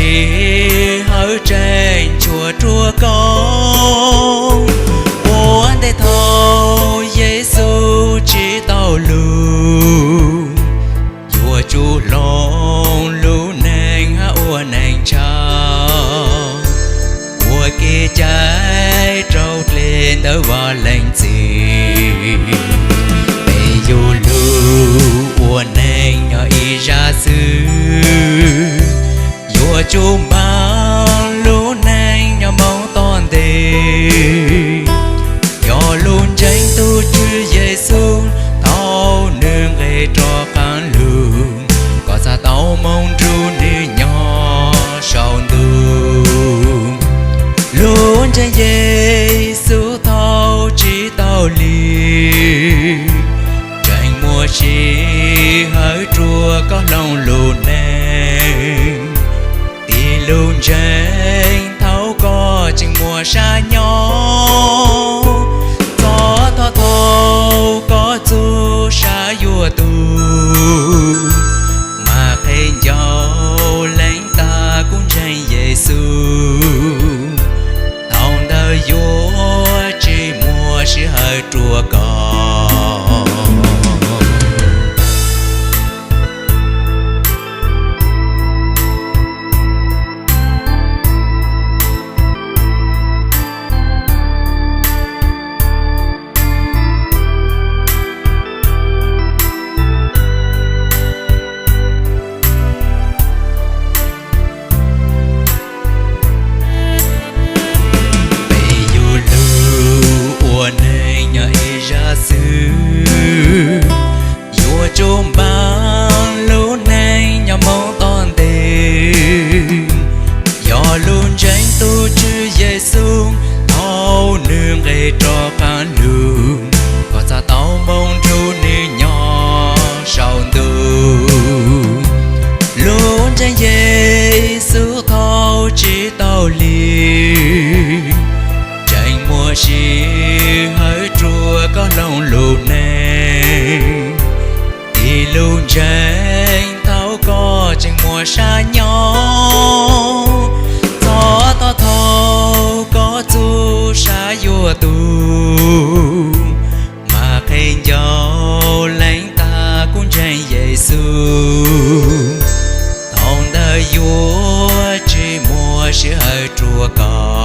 sij hawm tseem tshuav rua koj. Ua ntej thaum Yexus tsis tau lug, yuav tsum hloov lub neej hab ua neeg tshav, ua kev cai raug dle ntawm Vaj Leej Txiv. Peb yug lug ua neeg nyob ib zag xwb, yuav tsum npaaj lub neej nyob moog tom ntej. Yog lug ntseeg tug Tswv Yexus thaum nwg nqes rov qaab lug, koj txhaj tau moog nrug nwg nyob sau ntuj. Lug ntseeg Yexus thaum tsis tau lig, tseem muaj sij hawm rua koj hloov lub neej. Tig lug ntseeg thaum koj tseem muaj sab nyob, txog thaum koj txug sab yuav tug, mas qheb ncaus lees tag kuv ntseeg Yexus. Thaum ntawd yuav tsis muaj sij hawm rua koj. Peb yug lug ua neeg nyob ib zag xwb, yuav tsum npaaj lub neej nyob moog tom ntej. Yog lug ntseeg tug Tswv Yexus thaum nwg nqes rov qaab lug, koj txhaj tau moog nrug nwg nyob sau ntuj. Lug ntseeg Yexus thaum tsis tau lig, tseem muaj sij hawm rua koj hloov lub neej. Tig lug ntseeg thaum koj tseem muaj sab nyob, txog thaum koj txug sab yuav tug, mas qheb ncaus lees tag kuv ntseeg Yexus. Thaum ntawd yuav tsis muaj sij hawm rua koj.